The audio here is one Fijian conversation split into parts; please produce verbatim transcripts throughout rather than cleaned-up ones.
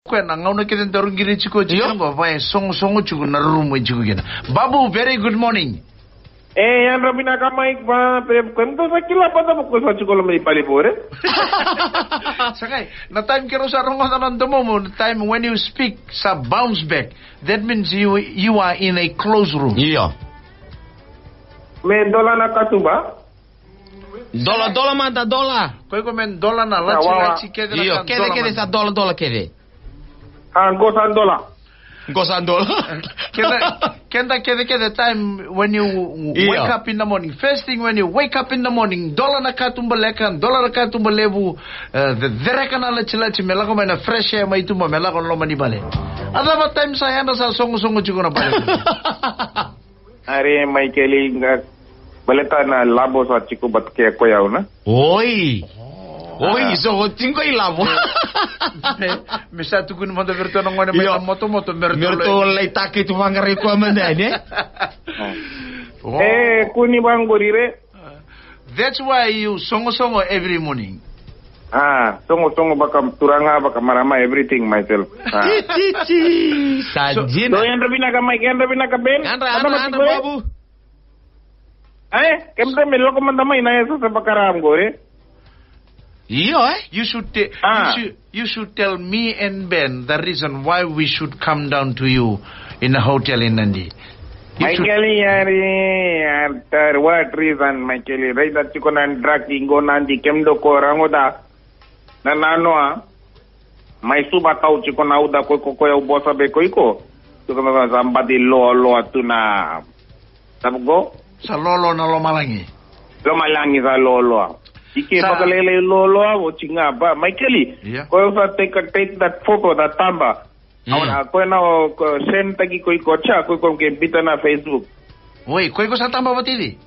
Koya na gauna kece daru qiri tiko tiko. Io. Qo va e sogosogo tiko na rumu e tiko kina. Babu, very good morning. E, yadra vinaka Mike, va, pe, ko em to sa kila pa tava ko sa tiko lo mai pali bore. Sa kai, na time keirau sa rogoca na domomu, na time when you speak, sa bounce back. That means you, you are in a close room. Io. Me dola na katuba. Dola, dola mada, dola. Ko iko me dola na laci, wa, wa, laci kece na. Io, ka kece dola kece mada. Sa dola, dola kece. A, qo sa dola. Qo sa dola. Keda, keda kece kece time when you, io, wake up in the morning. First thing when you wake up in the morning, dola na katuba leka, dola na katuba levu, e, ce-, cereka na laci laci, me lako mai na fresh air mai tuba, me lako loma ni vale. A cava time sa yadra sa sogosogo tiko na vale? Are, Maikeli, ga baleta na lavo sa tiko vata kei koya au na. Oi. Oi, so tiko i lavo. Me, me sa tukuni mada vei ratou na gone mai, io, na motomoto, me ratou, me ratou lai taki tu vaqarai koya mada, ne? E, kua ni vaqori re. That's why you sogosogo every morning. A, sogosogo vaka turaga, vaka marama, everything myself. A. Sa dina. So, yadra vinaka Mike, yadra vinaka Ben. Yadra, yadra, yadra, babu. E, kemudou me lako mada mai na yasa sa vakara qori. Io, e? You should te-, you should, you should tell me and Ben the reason why we should come down to you in a hotel in Nadi. You should. Maikeli, yari, yari, what reason, Maikeli? Raica tiko na drug i qo Nadi, kemudou ko rogoca. Na nanoa. Mai Suva tau tiko na uca ko iko, ko au vosa vei ko iko. Tiko na sa bati loaloa tu na. Sa qo? Sa loaloa na lomalagi. Lomalagi sa loaloa. Ike sa vakalailai loaloa, oti ga ba, Maikeli. Io. Ko sa take, take that photo, that taba. Mm. Au na, ko na o, ko send taki ko iko cha, ko iko ke bita na Facebook. Oi, ko iko sa taba vata i cei?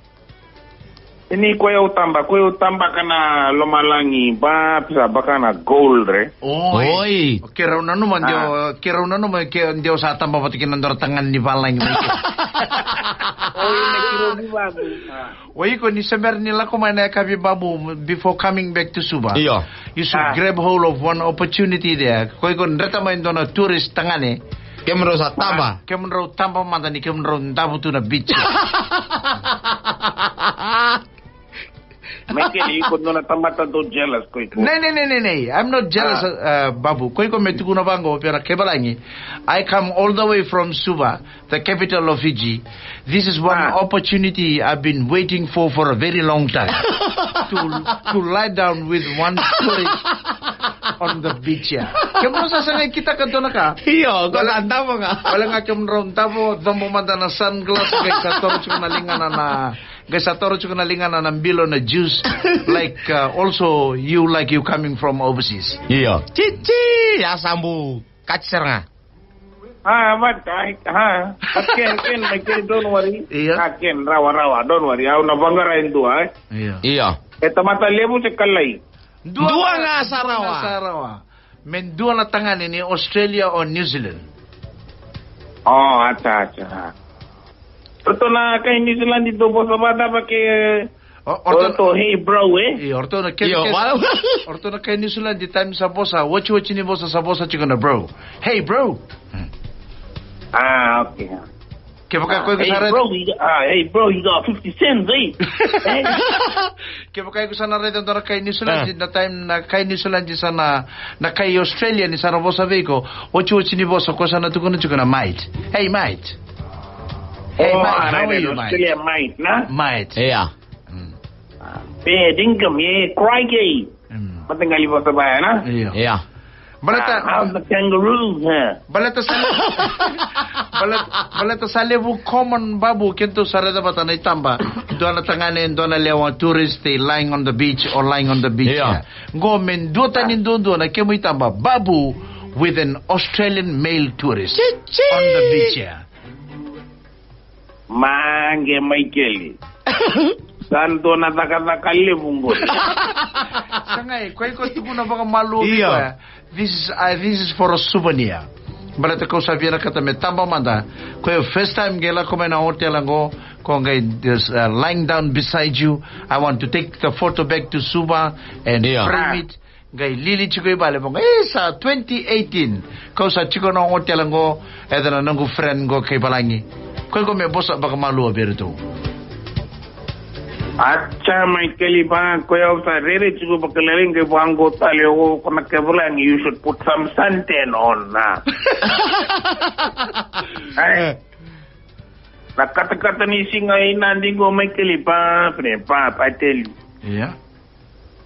Ni ko au taba, ko au taba kana lomalagi, ba, sa ba kana gold, re. Oi. Oi. Keirau nanuma, a, deu, keirau nanuma, ke deu sa taba vata kina dora tagane ni valagi. Oi, na kiro ni vagu. A. O iko ni se bera ni lako mai na yakavi, Babu, before coming back to Suva. Io. You should, ah, grab hold of one opportunity there. Ko iko dreta mai dua na tourist tagane. Kemudrau sa taba. Kemudrau taba mada ni kemudrau davo tu na beach. Maikeli, iko dua na tamata dau jealous ko iko. Nei, nei, nei, nei, nei. I'm not jealous, ah, uh, Babu. Ko iko me tukuna vaqo vei ira na kaivalagi. I come all the way from Suva, the capital of Fiji. This is one, ah, opportunity I've been waiting for for a very long time. To, to lie down with one tourist on the beach here. Kemudrau sa sega ni kitaka dua na ka. Io, ko sa davo ga. Wale ga kemudrau davo, cobo mada na sunglass, qai sa toro tiko na ligana na, qai sa toro tiko na ligana na bilo na juice. Like, uh, also you, like you coming from overseas. Io. Chichi, ya sa bu kati sara ga. Ah, but I, ah, but Ken, Ken, Maikeli, don't worry. Io. Ah, Ken, rawa, rawa, don't worry. Au na vaqara e dua, eh. Io. Io. E tamata levu se kalai. Dua ga sa rawa. Dua ga sa rawa. Me dua na tagane ni Australia or New Zealand. Oh, acha, acha. Ratou na kai New Zealand dau vosa vata vake. O, o ratou, hey bro, eh? Io, o ratou na kai, io, kai, o ratou na kai New Zealand, time sa vosa, otioti ni vosa sa vosa tiko na bro. Hey bro. Hmm. Ah, okay. Kevaka, ah, ko iko, hey, sa raica, bro, you got, ah, hey bro, you got fifty cents, eh? Eh? Kevaka iko sa na raica dua na kai New Zealand, ah, na time na kai New Zealand sa na, na kai Australia ni sa na vosa vei iko, otioti ni vosa ko sa na tukuna tiko na mate. Hey mate. Hey, oh, mate, ah, how are you, mate? Australia, mate, na? Mate. Yeah. Mm. Ah, pe dinkum, eh, crikey. Mm. Mate qali vosa vaya, na? Io. Io. Baleta, ah, how's the kangaroo, huh? Baleta sa le-, baleta, baleta sa levu common, Babu, keitou sa raica vata na itaba. Dua na tagane, dua na lewa, tourist, they lying on the beach or lying on the beach. Io. Qo me duatani duadua na kemu itaba, Babu with an Australian male tourist. Chichi. On the beach here. Maqe Maikeli. Sa dua na cakacaka levu qori. Sa qai, ko iko tukuna vakamalua vei koya. Io. This is, uh, this is for a souvenir. Baleta kau sa vinakata me taba mada. Ko iko first time qai lako mai na hotel qo, ko qai just, uh, lying down beside you. I want to take the photo back to Suva and, io, frame it. Qai lili tiko i vale vaqo. E sa twenty eighteen. Kau sa tiko na hotela qo, e na noqu friend qo kai valagi. Koya qo me vosa vakamalua vei iratou. Acha, Maikeli, va, koya au sa rere tiko vakalailai qai vaqo tale o ko na kai valagi, you should put some suntan on, na. Ai. Na katakata ni siga i Nadi qo, Maikeli, va, bre, va, va, I tell you. Ia.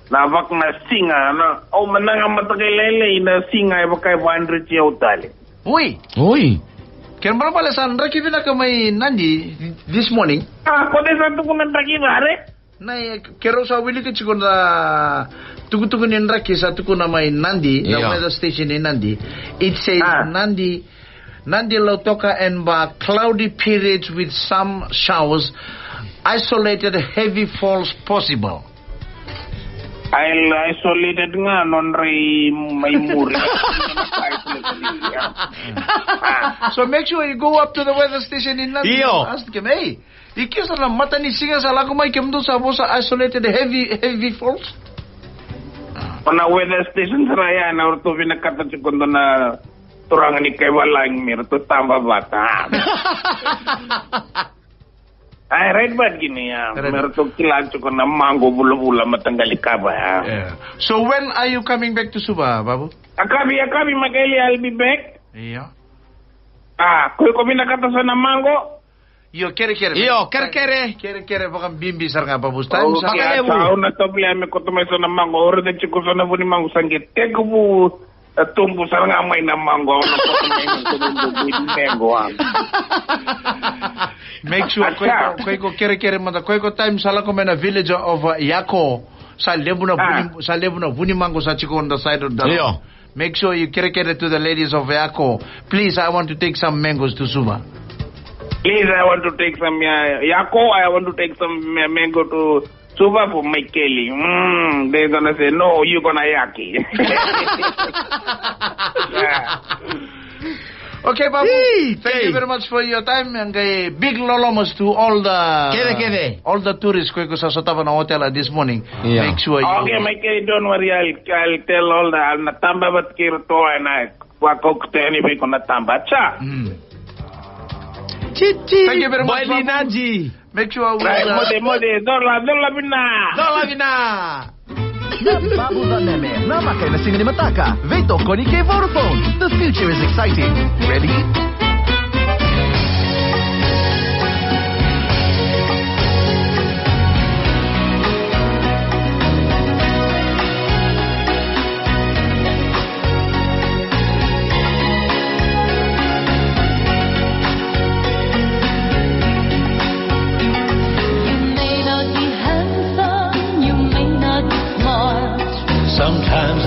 Na vaka na siga, na, au managa mataka lailai na siga e vaka e va hundred year tale. Oi. Oi. Kena ibalebale sa draki vinaka mai Nadi this morning. A, ko de sa tukuna draki vare? Na, e, keirau sa wilika tiko na tukutuku ni draki sa tukuna mai Nadi, na weather station i Nadi. It says Nadi, Nadi Lautoka and Ba, cloudy periods with some showers, isolated heavy falls possible. Ai, isolated ga, nodra i mai muri. So make sure you go up to the weather station in Nadi. Io. Ask them, hey, i kisa na matanisiga sa lako mai, kemudou sa vosa isolated heavy, heavy falls? O na weather station sara ya, na ratou vinakata tiko dua na turaga ni kai valagi me ratou taba vata. Ai, right, but kina ya. Right. Me ratou kila tiko na maqo vulavula mataqali kava ya. Yeah. So when are you coming back to Suva, Babu? Yakavi, yakavi, Maikeli, I'll be back. Io. A, ko iko vinakata sa na maqo? Io, kerekere. Io, kerekere. Kerekere vakabibi sara ga, Babu. Time sa. Au na tovolea me koto mai sa na maqo, au raica tiko sa na vu ni maqo sa qai tekivu, e, tubu sara ga mai na maqo, au na koto mai na tubu ni maqo, a. Make sure ko iko, ko iko kerekere mada, ko iko time sa lako mai na village of, uh, Yako. Sa levu na vu ni, sa levu na vu ni maqo sa tiko on the side of the road. Io. Make sure you kerekere to the ladies of Yako. Please, I want to take some mangoes to Suva. Please, I want to take some, uh, Yako, I want to take some ma-, mango to Suva for Maikeli. Mm, they're gonna say, "No, you're gonna yaki." Yeah. Okay, Babu. Hey, thank you very much for your time, and a big lolomas to all the, kede, kede, all the tourists ko iko sa sotava na hotel this morning. Yeah. Make sure you. Okay, Maikeli, don't worry. I'll, I'll tell all the, I'll na taba vata kei iratou, and I, wa ko kuteni vei ko na taba. Cha. Mm. Chichi. Thank you very much, Babu. Naji. Make sure we, right, uh, mode, mode, dola, dola vina. Dola vina. Na Babu Vaneme, na maka ena siga ni mataka. Veitokoni kei Vodafone. The future is exciting. Ready? You may not be handsome, you may not be smart. Sometimes